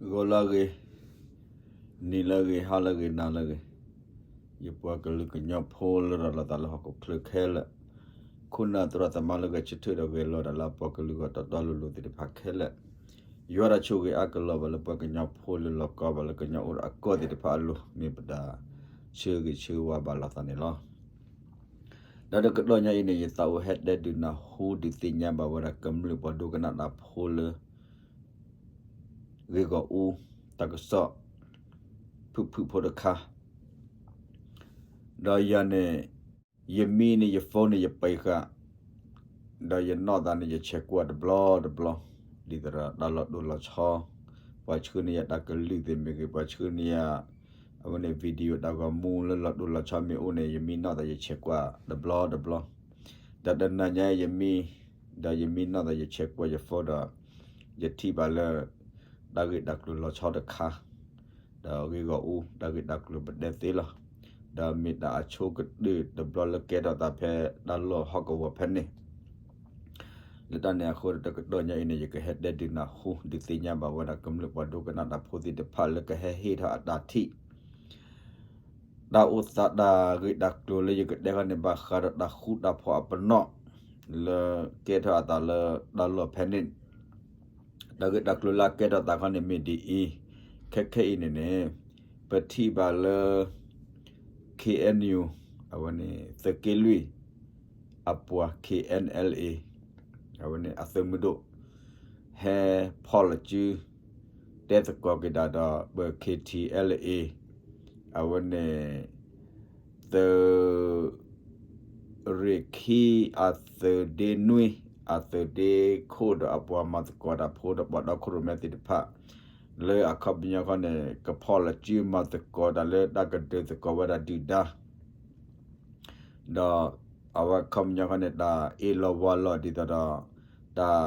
ဂီၤလၢအဂ့ၤ, နံၤလၢအဂ့ၤ, ဟါလၢအဂ့ၤ, နၤလၢအဂ့ၤ, ယပှၤကလုာ်ကညီဖိလၢရၤလီၤသးလၢဟီၣ်ခိၣ်ချၢခဲလၢာ်, ခိၣ်နၢ်သရၣ်သမါလၢဂဲၤဆၢထၢၣ်ဒီးဂဲၤလီၤတၢ်လၢအပှၤကလုာ်ဂီၢ်တီတီလိၤလိၤသ့ၣ်တဖၣ်ခဲလၢာ်, ယွၤတၢ်ဆိၣ်ဂ့ၤအါကလီၤဘၣ်လၢပှၤကညီဖိလၢလီၤကီဘၣ်လၢကညီအိၣ်ဒီးအကီၢ်သ့ၣ်တဖၣ်အလိၤ မ့ၢ်ပတၢ်ဆၢဂ့ၤဆၢဝါဘၣ်လိာ်သးန့ၣ်လီၤ. ဒီးတကတီၢ်ညါအံၤန့ၣ် ယသးအိၣ်ဟဲတဲဒုးနၢ်ဟူဒုးသ့ၣ်ညါဘၣ်ဝဲဒၣ်ကမျၢၢ်ပှၤဒိကနၣ်တၢ်ဖိလၢ ဂ့ၢ်ဂီၢ်အူ တၢ်ကစီၣ် ဖုၣ်ဖုၣ်ဖိတခါ, ဒီးယၤန့ၣ် ယမံန့ၣ် ယ phone န့ၣ် ယပံာ်ဃာ်, ဒီးယနီၢ်သးန့ၣ် ယဆဲးကွၢ်တဘျီတဘျီ, ဒ်သိးဒီးတၢ်လီၤတိၢ်လီၤဆီ, ပှၤဆှၢန့ၢ်ယၤတၢ်ကလုၢ်သ့ၣ်မ့ၢ်ဂ့ၤ, ပှၤဆှၢန့ၢ်ယၤ အဝဲန့ၣ် video တၢ်ဂီၤမူလၢလီၤတိၢ်လီၤဆီမ့ၢ်အိၣ်န့ၣ် ယမံနီၢ်သးယဆဲးကွၢ်တဘျီတဘျီ, ဒီးတနၤညါယမံ, ဒီးယမံနီၢ်သးယဆဲးကွၢ်ယ phone ဒီး ယထံၣ်ဘၣ်လၢ တၢ်ဂ့ၢ်တၢ်ကျိၤလီၤဆီတခါ, ဒီးဂ့ၢ်ဂီၢ်အူ တၢ်ဂ့ၢ်တၢ်ကျိၤပတဲသ့လီၤ. ဒီးမ့ၢ်တၢ်အဆိကတၢၢ်တဘျီလၢကဲထီၣ်သးဖဲတၢ်လီၢ်ဟီၣ်ကဝီၤဖဲန့ၣ် လၢတၢ်န့ၣ်အဃိဒီးတကတီၢ်ညါအံၤန့ၣ် ယကဟဲတဲဒုးနၢ်ဟူဒုးသ့ၣ်ညါဘၣ်ဝဲဒၣ်ကမျၢၢ်ပှၤဒိကနၣ်တၢ်ဖိသ့ၣ်တဖၣ်လၢကဟဲဟ့ၣ်ထီၣ်အတၢ်ထံၣ် တၢ်အိၣ်သးတၢ်ဂ့ၢ်တၢ်ကျိၤလၢယကတဲခီန့ၣ် ဘၣ်ဃးဒီးတၢ်ဃူတၢ်ဖိးအပနီၣ် လၢကဲထီၣ်အသးလၢတၢ်လီၢ်ဖဲန့ၣ်, တၢ်ဂ့ၢ်တၢ်ကျိၤလၢအကဲထီၣ်သးခီန့ၣ်မ့ၢ်ဒ်အံၤ, ခဲခဲအံၤန့ၣ်န့ၣ် ပထံၣ်ဘၣ်လၢ K N U အဝဲန့ၣ် သုးက့လွံၢ် အပှၤ K N L A အဝဲန့ၣ်အသုးမုၢ်ဒိၣ် ဟဲဖီၣ်လီၤစု တဲသကိးက့ၤဒၣ်ဒီးပ K T L A အဝဲန့ၣ် သုးရ့ၣ်ခံအသုးဒ့နွံ အသုးဒ့ခိၣ်ဒီးအပှၤမၤသကိးတၢ်ဖိဒီးပှၤတီခိၣ်ရိၣ်မဲသ့ၣ်တဖၣ် လၢအခီပညီခီန့ၣ် ကဖီၣ်လီၤစုမၤသကိးတၢ်လၢတၢ်ကဒုးသကိးဝဲဒၣ်ဒုၣ်ဒါ ဒီးအဝဲခီပညီခီန့ၣ် တၢ်အ့ၣ်လိာ်ဝါလိာ်ဒ်သိးဒီး တၢ်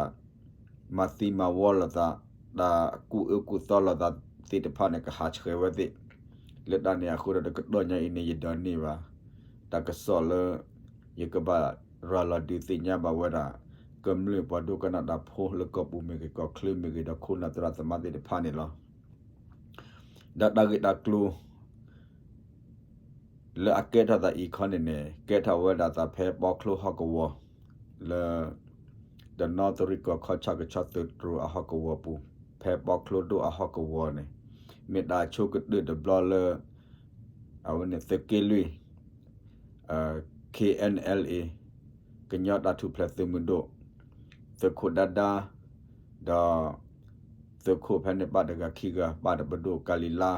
မၤသံမၤဝီလိာ်သး, တၢ်ကူၣ်အၢကူၣ်သီလိာ်သးသ့ၣ်တဖၣ်န့ၣ် ကဟးဆှဲးဝဲသ့ၣ်. လၢတၢ်န့ၣ်အဃိဒီးတကတီၢ်ညါအံၤန့ၣ် ယဒိးန့ၢ်ဘၣ် တၢ်ကစီၣ်လၢ ယကဘၣ်ရၤလီၤဒုးသ့ၣ်ညါဘၣ်ဝဲဒၣ် ကမျၢၢ်ပှၤဒိကနၣ်တၢ်ဖိလၢကီၢ်ပူၤမ့ၢ်ဂ့ၤ ကီၢ်ချၢမ့ၢ်ဂ့ၤ ဒီးခိၣ်နၢ်သရၣ်သမါသ့ၣ်တဖၣ်န့ၣ်လီၤ. ဒီးတၢ်ဂ့ၢ်တၢ်ကျိၤ လၢအကဲထီၣ်သးအံၤခီန့ၣ်န့ၣ် ကဲထီၣ်ဝဲဒၣ်သးဖဲပီချိဟီၣ်ကဝီၤ လၢ တနီသရံၣ်ကီၢ်ခီၣ်ဆၣ်ကဆီသုးတြိၤအဟီၣ်ကဝီၤပူၤ ဖဲပီချိဒိၣ်အဟီၣ်ကဝီၤန့ၣ် မ့ၢ်တၢ်ဆိကတၢၢ်တဘျီလၢ အဝဲန့ၣ်သုးက့လွံၢ် K N L A ကညီတၢ်ထူၣ်ဖျဲးသုးမုၢ်ဒိၣ် သုးခိၣ်ဒါဒါ ဒီး သုးခိၣ်ဖဲန့ၣ် ပာ်တဂၤခံဂၤ ပာ်တပဒိၣ်ကၤလံၤလါ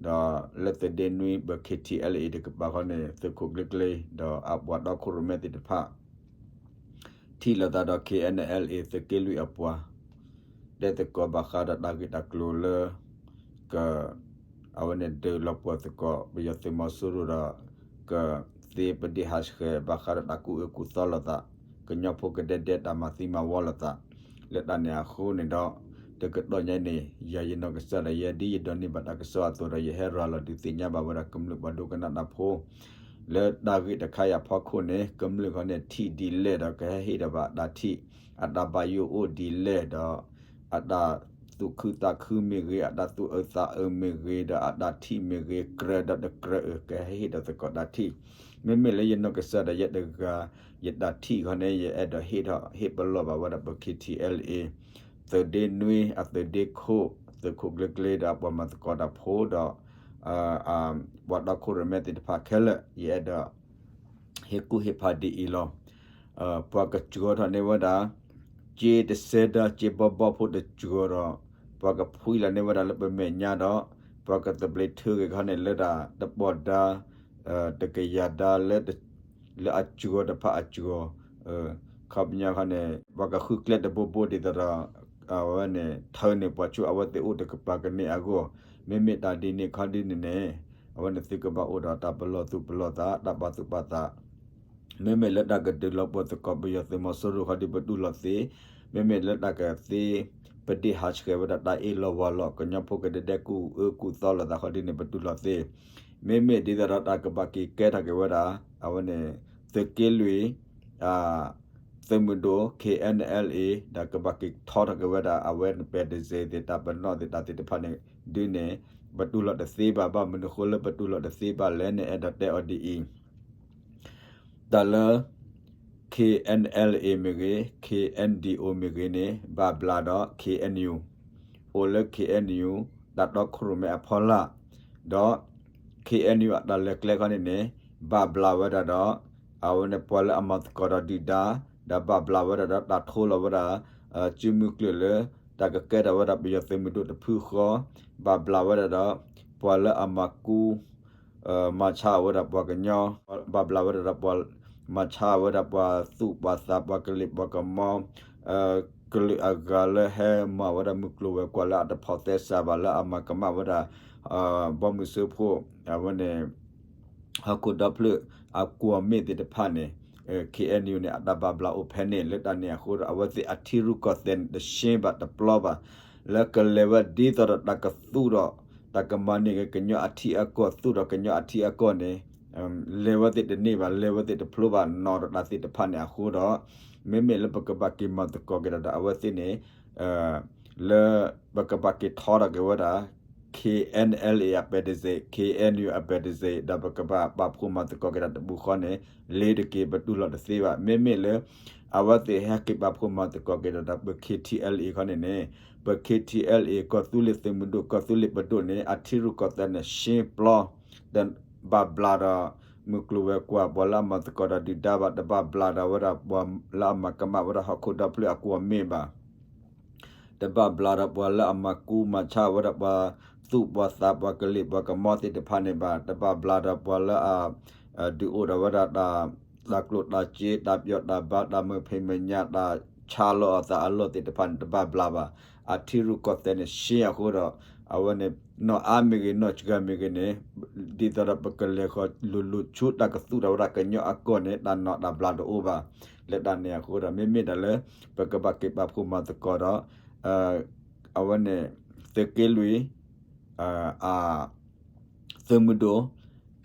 ဒီးလၢသုးဒ့နွံ ပ K T L A တကပၤခီန့ၣ် သုးခိၣ်ကျ့ကျ့ ဒီးအပှၤတီခိၣ်ရိၣ်မဲသ့ၣ်တဖၣ် ထံၣ်လိာ်သးဒီး K N L A သုးက့လွံၢ်အပှၤ တဲသကိးဘၣ်ဃးဒီးတၢ်ဂ့ၢ်တၢ်ကျိၤလၢ က အဝဲန့ၣ်ဒုးလီၤပှီၢ်သကိး ပယီၤသုးမီၤစိရိၤဒီး ကသ့ပဒ့ၣ်ဟးဆှဲးဘၣ်ဃးဒီးတၢ်ကူၣ်အၢကူၣ်သီလိာ်သး ကညီဖိကဒဲဒဲတၢ်မၤသံမၤဝီလိာ်သး လၢတၢ်န့ၣ်အဃိန့ၣ်ဒီး တကတီၢ်ညါန့ၣ် ယၤယနီၢ်ကစၢ်ဒီးယဲ ဒ်ယဒိးန့ၢ်ဘၣ်တၢ်ကစီၣ်အသိးဒီး ယဟဲရၤလီၤဒုးသ့ၣ်ညါဘၣ်ဝဲဒၣ်ကမျၢၢ်ပှၤဒိကနၣ်တၢ်ဖိ လၢတၢ်ဂ့ၢ်တခါအံၤအဖီခိၣ်န့ၣ် ကမျၢၢ်ခီန့ၣ် ထံၣ်ဒ်လဲၣ်ဒီးကဟဲဟ့ၣ်ဒီးဘၣ်အတၢ်ထံၣ် အတၢ်ဘၣ်ယိၣ်အိၣ်ဒ်လဲၣ်ဒီး အတၢ်သူၣ်ခုသးခုမ့ၢ်ဂ့ၤ အတၢ်သူၣ်အၢသးအၢမ့ၢ်ဂ့ၤ ဒီးအတၢ်ထံၣ်မ့ၢ်ဂ့ၤ ကြၢးဒီးတကြၢးအၢ ကဟဲဟ့ၣ်ဒီးသကိးတၢ်ထံၣ် မ့မ့ၢ်လၢယနီၢ်ကစၢ်ဒီးယဲတဂၤ ယတၢ်ထံၣ်ခီန့ၣ် ယအဲၣ်ဒိးဟ့ၣ်ထီၣ်ဟ့ၣ်ပလီၢ်ဘၣ်ဝဲဒၣ်ပ K T L A သုးဒ့နွံ အသုးဒ့ခိၣ် သုးခိၣ်ကျ့ကျ့ဒီးအပှၤမၤသကိးတၢ်ဖိဒီး ပှၤတီခိၣ်ရိၣ်မဲသ့ၣ်တဖၣ်ခဲလၢာ် ယအဲၣ်ဒိး ဟ့ၣ်ကူၣ်ဟ့ၣ်ဖးဒ်အံၤလီၤ. ပှၤကစှီၤထီၣ်န့ၢ်ဝဲဒၣ် စ့တစဲဒါ စ့ဘီဘီဖိတစှီၤဒီး ပှၤကဖှံလီၤန့ၢ်ဝဲဒၣ်လၢပမဲာ်ညါဒီး ပှၤကသဘျ့ထၢက့ၤခီန့ၣ်လၢတၢ်တပီၢ်ဒါ တကယၤဒါ လၢအစှီၤတဖၣ်အစှီၤ ခီပညီခီန့ၣ် ပှၤကဃုကျဲတဘိဘိဒ်သိးဒီး အဝဲန့ၣ် ထၢန့ၢ်ပှၤဆူအဝဲသ့ၣ်အိၣ်တကပၤကန့ၢ်အဂီၢ် မ့မ့ၢ်တၢ်ဒ်န့ၣ်ခီဒ်န့ၣ်န့ၣ် အဝဲန့ၣ်သုကဘၣ်အိၣ်ဒီးတၢ်ပလီၢ်သူၣ်ပလီၢ်သး တၢ်ပာ်သူၣ်ပာ်သး မ့မ့ၢ်လၢတၢ်ကဒုးလီၤပှီၢ်သကိးပယီၤသုးမီၤစိရိၤခီဒ်ပတူၢ်လိာ်သ့, မ့မ့ၢ်လၢတၢ်ကသ့ပဒ့ၣ်ဟးဆှဲးဝဲဒၣ်တၢ်အ့ၣ်လိာ်ဝါလိာ် ကညီဖိကဒဲဒဲကူၣ်အၢကူၣ်သီလိာ်သးခီဒ်န့ၣ် ပတူၢ်လိာ်သ့, မ့မ့ၢ်ဒ်သိးဒီးတၢ်ကဘၣ်က့ၤကဲထီၣ်က့ၤဝဲဒၣ် အဝဲန့ၣ် သုးက့လွံၢ် အ သုးမုၢ်ဒိၣ် K N L A ဒီးကဘၣ်က့ၤထီထီၣ်က့ၤဝဲဒၣ် အဝဲန့ၣ်ပဲတစ့ၤသ့ၣ် တၢ်ပနီၣ်သ့ၣ်တၢ်သ့ၣ်တဖၣ်န့ၣ် ဒုးန့ၣ် ပတူၢ်လိာ်တသ့ဘၣ်. ဘၣ်မနုၤဃိလၢပတူၢ်လိာ်တသ့ဘၣ်လဲၣ်န့ၣ် အဲၣ်ဒိးတဲအီၤဒ်အံၤ, တၢ်လၢ K N L A မ့ၢ်ဂ့ၤ, K N D O မ့ၢ်ဂ့ၤန့ၣ် ဘၣ်ဘျးဒီး K N U, အိၣ်လၢ K N U တၢ်တီခိၣ်ရိၣ်မဲအဖီလာ်, ဒီး K N U အတၢ်လဲၤကျဲခီန့ၣ်န့ၣ် ဘၣ်ဘျးဝဲဒၣ်ဒီး အဝဲန့ၣ်ပှၤလၢအမၤသကိးဒီးဒုၣ်ဒါ, ဒီးဘၣ်ဘျးဝဲဒၣ်ဒီးတၢ်ထိလီၤဝဲဒၣ် စုမုၢ်ကျၢၢ်လၢ တၢ်ကကဲထီၣ်ဝဲဒၣ်ပယီၤသုးမုၢ်ဒိၣ်တဖုဃီ, ဘၣ်ဘျးဝဲဒၣ်ဒီး ပှၤလၢအမၤကူ မၤဆါဝဲဒၣ်ပှၤကညီ, ဘၣ်ဘျးဝဲဒၣ်ဒီးပှၤ မၤဆါဝဲဒၣ်ပှၤသူၣ်ပှၤသး ပှၤကလံၤပှၤကမီ ကလုာ်အဂၤလၢဟဲမၤဝဲဒၣ်မုၢ်ကျိၤဝဲၤကွာ်လၢအတဖိးသဲစးဘၣ် လၢအမၤကမၣ်ဝဲဒၣ် ဘီမုၢ်စၢဖှိၣ် အဝဲန့ၣ် ဟီၣ်ခိၣ်ဒီဖျၢၣ်အကွီၢ်မ့ၢ်သ့ၣ်တဖၣ်န့ၣ် K N U န့ၣ် အတၢ်ဘၣ်ဘျးအိၣ်ဖဲန့ၣ် လၢတၢ်န့ၣ်အဃိဒီး အဝဲသ့ၣ်အထံရူၢ်ကီၢ်သဲးန့ၣ် တရှ့ဘၣ်တပျီဘၣ် လၢကလဲၤဝဲဒ်သိးဒီးတၢ်ကသူၣ်ဒီး တၢ်ကမၤန့ၢ်က့ၤကညီအထံအကီၢ် သူၣ်ဒီးကညီအထံအကီၢ်န့ၣ် လဲၤဝဲသ့ၣ်တန့ၢ်ဘၣ် လဲၤဝဲသ့ၣ်တဖျိဘၣ် နီၢ်ဒီးတၢ်သ့ၣ်တဖၣ်န့ၣ်အဃိဒီး မ့မ့ၢ်လၢပကဘၣ်က့ၤမၤသကိးက့ၤဒီးအဝဲသ့ၣ်န့ၣ် လၢပကဘၣ်က့ၤထီထီၣ်က့ၤဝဲဒၣ် K N L A အပဲတစ့ၤ K N U အပဲတစ့ၤ ဒီးပကဘၣ်ပာ်ဖှိၣ်မၤသကိးက့ၤဒီးတပူၤဃီန့ၣ် လ့ၤတက့ၤပတူၢ်လိာ်တသ့ဘၣ်. မ့မ့ၢ်လၢ အဝဲသ့ၣ်ဟဲက့ၤပာ်ဖှိၣ်မၤသကိးက့ၤဒီးပ K T L A ခီန့ၣ်န့ၣ် ပ K T L A ကီၢ်သူလ့ၤသုးမုၢ်ဒိၣ် ကီၢ်သူလ့ၤပဒိၣ်န့ၣ် အထံရူၢ်ကီၢ်သဲးန့ၣ် ရှ့ပျီ တဘၣ်ဘျးဒီး မုၢ်ကျိၤဝဲၤကွာ် ပှၤလၢအမၤသကိးဒီးဒုၣ်ဒါဘၣ် တဘၣ်ဘျးဒီးဝဲဒၣ်ပှၤလၢအမၤကမၣ်ဝဲဒၣ်ဟီၣ်ခိၣ်ဒီဖျၢၣ်အကွီၢ်မ့ၢ်ဘၣ် တဘၣ်ဘျးဒီးပှၤလၢအမၤကူမၤဆါဝဲဒၣ်ပှၤသူၣ်ပှၤသး ပှၤကလံၤပှၤကမီသ့ၣ်တဖၣ်န့ၣ်ဘၣ်, တဘၣ်ဘျးဒီးပှၤလၢအ ဒုးအိၣ်ဒီးဝဲဒၣ် တၢ်ကျိၣ်တၢ်စ့ တၢ်ပၠီၣ်တၢ်ဘါ တၢ်မုာ်ဖံးမုာ်ညၣ် တၢ်ဆါလီၤအသးအလီၢ်သ့ၣ်တဖၣ်န့ၣ် တဘၣ်ဘျးဘၣ်. အထံရူၢ်ကီၢ်သဲးန့ၣ် ရှ့အဃိဒီး အဝဲန့ၣ် နီၢ်အါမ့ၢ်ဂ့ၤ နီၢ်စှၤမ့ၢ်ဂ့ၤန့ၣ် ဒ်သိးဒီးပကလဲၤဃီၤလိၤလိၤဆူတၢ်ကသူၣ်ထီၣ်ဝဲဒၣ်ကညီအကီၢ်န့ၣ် တၢ်နီၢ်တၢ်ဘျးတအိၣ်ဘၣ်. လၢတၢ်န့ၣ်အဃိဒီး မ့မ့ၢ်တၢ်လၢ ပကဘၣ်က့ၤပာ်ဖှိၣ်မၤသကိးဒီး အဝဲန့ၣ် သုးက့လွံၢ် အ သုးမုၢ်ဒိၣ်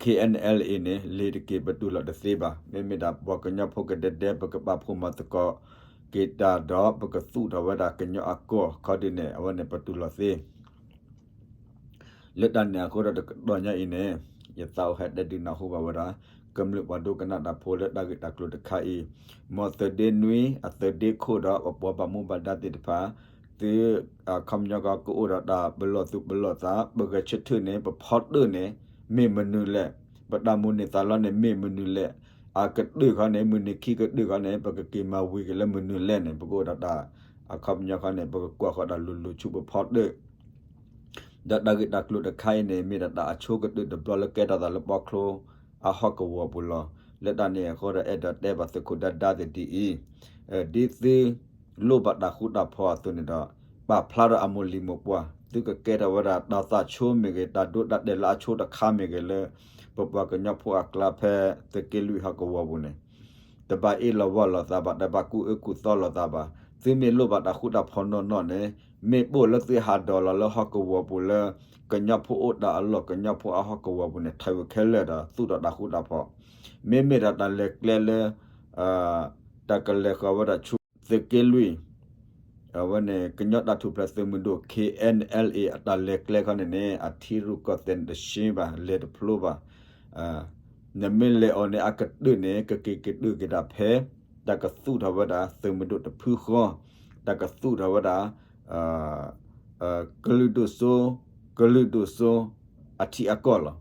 K N L A န့ၣ် လ့ၤတက့ၤပတူၢ်လိာ်တသ့ဘၣ်. မ့မ့ၢ်ဒၣ်ပှၤကညီဖိကဒဲဒဲ ပကပာ်ဖှိၣ်မၤသကိးက့ၤတၢ်ဒီး ပကသူၣ်ထီၣ်ဝဲဒၣ်ကညီအကီၢ်ခီဒုန့ၣ် အဝဲန့ၣ်ပတူၢ်လိာ်သ့ လၢတၢ်န့ၣ်အဃိဒီးတကတီၢ်ညါအံၤန့ၣ် ယသးအိၣ်ဟဲတဲဒုးနၢ်ဟူဘၣ်ဝဲဒၣ် ကမျၢၢ်ပှၤဒိကနၣ်တၢ်ဖိလၢတၢ်ဂ့ၢ်တၢ်ကျိၤတခါအံၤ, မ်သုးဒ့နွံ အသုးဒ့ခိၣ်ဒီး ပပှၤဘၣ်မူဘၣ်ဒါသ့ၣ်တဖၣ် သုအခီပညီကီၢ်ကအိၣ်ဒီးတၢ်ပလီၢ်သူၣ်ပလီၢ်သး ပဂဲၤဆၢထၢၣ်န့ၣ် ပဖီတၢၣ်န့ၣ် မ့ၢ်မနုၤလဲၣ်, ပတၢ်မိၣ်န့ၢ်သးလီန့ၣ် မ့ၢ်မနုၤလဲၣ်, အကတၢၢ်ခီန့ၣ် မုၢ်နံၤခံကတၢၢ်ခီန့ၣ် ပကက့ၤမၤဝံၤက့ၤလၢမနုၤလဲၣ်န့ၣ် ပကအိၣ်ဒီးတၢ် အခီပညီခီန့ၣ် ပကကွၢ်ဃီတၢ်လိၤလိၤဆူပဖီတၢၣ် ဒီးတၢ်ဂ့ၢ်တၢ်ကျိၤတခါအံၤန့ၣ် မ့ၢ်ဒၣ်တၢ်အဆိကတၢၢ်တဘျီလၢကဲထီၣ်သးလၢပီချိအဟီၣ်ကဝီၤပူၤလီၤ. လၢတၢ်န့ၣ်အဃိဒီး အဲၣ်ဒိးတဲဘၣ်သုးခိၣ်ဒါဒါသ့ၣ်ဒ်အံၤ, ဒ်သုလိၣ်ဘၣ်တၢ်ဃူတၢ်ဖိးအသိးန့ၣ်ဒီး ပာ်ဖျါထီၣ်အမိၢ်လံၤမိၢ်ပှၢ် သုကကဲထီၣ်ဝဲဒၣ်တၢ်သးဆိမ့ၢ်ဂ့ၤ တၢ်ဒိတၢ်တဲာ်လၢအဆိတခါမ့ၢ်ဂ့ၤလၢ ပပှၤကညီဖိအကျါဖဲသုးက့လွံၢ်ဟီၣ်ကဝီၤပူၤန့ၣ် တဘၣ်အ့ၣ်လိာ်ဝီလိာ်သးဘၣ်, တဘၣ်ကူၣ်အၢကူၣ်သီလိာ်သးဘၣ်. သုမ့ၢ်လိၣ်ဘၣ်တၢ်ဃူတၢ်ဖိးနီၢ်နီၢ်န့ၣ် မ့ၢ်ဘၣ်လၢသုဟးဒီးလီၤလၢဟီၣ်ကဝီၤပူၤလၢ ကညီဖိအိၣ်တၢ်အလီၢ် ကညီဖိအဟီၣ်ကဝီၤပူၤန့ၣ် ထံၣ်ဝဲခဲလၢာ်ဒီး သူၣ်ထီၣ်တၢ်ဃူတၢ်ဖိး. မ့မ့ၢ်ဒီးတၢ်လဲၤကျဲလၢ တၢ်ကလဲၤဃီၤဝဲဒၣ်ဆူသုးက့လွံၢ် အဝဲန့ၣ် ကညီတၢ်ထူၣ်ဖျဲးသုးမုၢ်ဒိၣ် K N L A အတၢ်လဲၤကျဲခီန့ၣ်န့ၣ် အထံရူၢ်ကီၢ်သဲးန့ၣ်တရှ့ဘၣ် လဲၤတဖျိဘၣ်. နမ့ၢ်လဲၤအီၤန့ၣ် အကတၢၢ်န့ၣ် ကက့ၤကတၢၢ်က့ၤဒၣ်ဖဲ တၢ်ကသူၣ်ထီၣ်ဝဲဒၣ်သုးမုၢ်ဒိၣ်တဖုဃီ, တၢ်ကသူၣ်ထီၣ်ဝဲဒၣ် ကလုာ်ဒိၣ်စိ ကလုာ်ဒိၣ်စိ အထံအကီၢ်လီၤ.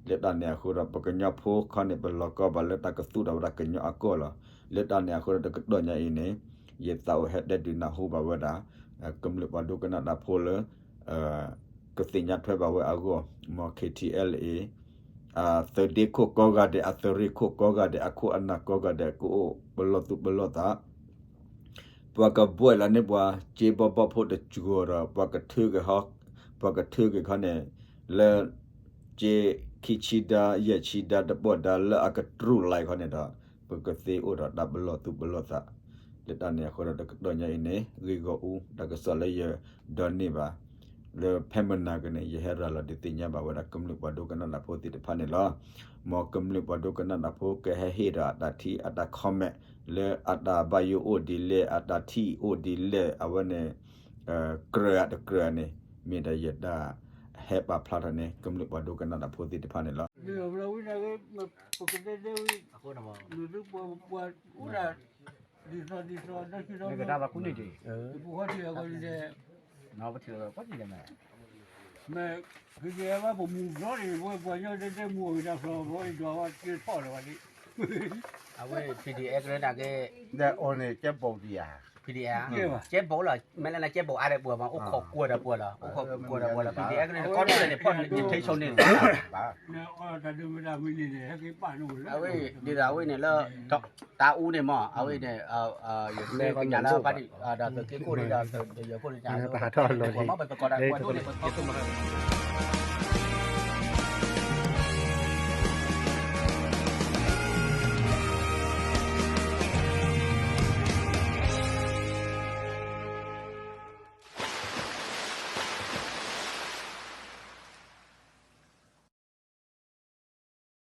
လၢတၢ်န့ၣ်အဃိဒီး ပကညီဖိခီန့ၣ် ပလီၤကီဘၣ်လၢတၢ်ကသူၣ်ထီၣ်ဝဲဒၣ်ကညီအကီၢ်လီၤ. လၢတၢ်န့ၣ်အဃိဒီး တကတီၢ်ညါအံၤန့ၣ် ယသးအိၣ်ဟဲတဲဒုးနၢ်ဟူဘၣ်ဝဲဒၣ် ကမျၢၢ်ပှၤဒိကနၣ်တၢ်ဖိလၢ ကသ့ၣ်ညါထွဲဘၣ်ဝဲအဂီၢ် မ် K T L A အသုးဒ့ခိၣ်ကိးဂၤဒဲး အသုးရ့ၣ်ခိၣ်ကိးဂၤဒဲး အခိၣ်အနၢ်ကိးဂၤဒဲး ကအိၣ်ပလီၢ်သူၣ်ပလီၢ်သး ပှၤကဘှဲၣ်လီၤန့ၢ်ပှၤ ကၠ့ဘီဘီဖိတစှီၤဒီး ပှၤကထုးက့ၤ ပှၤကထုးက့ၤခီန့ၣ် လၢ ကၠ့ခံဆံဒါ ယဲၢ်ဆံဒါ တဘီၣ်ဒါ လၢအကတြူၢ်လီၤခီန့ၣ်ဒီး ပကသ့အိၣ်ဒီးတၢ်ပလီၢ်သူၣ်ပလီၢ်သး လၢတၢ်န့ၣ်အဃိဒီး တကတီၢ်ညါအံၤန့ၣ် ဂ့ၢ်ဂီၢ်အူ တၢ်ကစီၣ်လၢယဒိးန့ၢ်ဘၣ် လၢဖဲမနၤကန့ၣ် ယဟဲရၤလီၤဒုးသ့ၣ်ညါဘၣ်ဝဲဒၣ်ကမျၢၢ်ပှၤဒိကနၣ်တၢ်ဖိသ့ၣ်တဖၣ်န့ၣ်လီၤ. မ်ကမျၢၢ်ပှၤဒိကနၣ်တၢ်ဖိကဟဲဟ့ၣ်ဒီးအတၢ်ထံၣ်အတၢ် comment လၢအတၢ်ဘၣ်ယိၣ်အိၣ်ဒ်လဲၣ် အတၢ်ထံၣ်အိၣ်ဒ်လဲၣ် အဝဲန့ၣ် ကြၢးအတကြၢးန့ၣ် မ့ၢ်ဒီးယတၢ်ဟဲပာ်ဖျါထီၣ်န့ၣ် ကမျၢၢ်ပှၤဒိကနၣ်တၢ်ဖိသ့ၣ်တဖၣ်န့ၣ်လီၤ. ပကတဲတဲဝံၤ ပှၤပှၤအိၣ်ဒၣ် ဒ်သိးဒ်သိး ဒီကဒါဘၣ်ကူန့ၣ်တံၢ် ပဟီထံအဂီၢ်န့ၣ် ပထံၣ်လီၤပှၤန့ၣ်တံၢ် မ့ၢ် ပကဲဘၣ်ပမူၤဘျီန့ၣ် ပဝဲပှၤညီတဲတဲမူၤအဂ့ၢ်တၢ်ဖျီဘီအံၤဒွးဝဲကဲထီၣ်လၢၤဘၣ်န့ၣ် အဝဲ PDF ကရၢနာ်က့ PDF ကဲဘိးလီၤ မ့ၢ်လၢနကဲဘိးအါဒီးပှၤမး အိၣ်ခိးကွၢ်ဒီးပှၤလီၤ အိၣ်ခိးကွၢ်ဒီးပှၤလီၤ PDF ကရၢန့ၣ် ကီၢ်ဒိၣ်န့ၣ် ဖီၣ်န့ၣ် တထံဆိန့ၣ် အဝဲ ဒ်သိးအဝဲန့ၣ်လၢ တၢ်အူန့ၣ်မး အဝဲန့ၣ် ယကညးလၢဘၣ်ဒံး ဒီးသုးက့ခိၣ်န့ၣ်ဒီး သုးယိၤခိၣ်န့ၣ် ပှၤမ့ၢ်ပကီးဒၣ်ပှၤဒိၣ်န့ၣ် ပကီၢ်ခိၣ်မး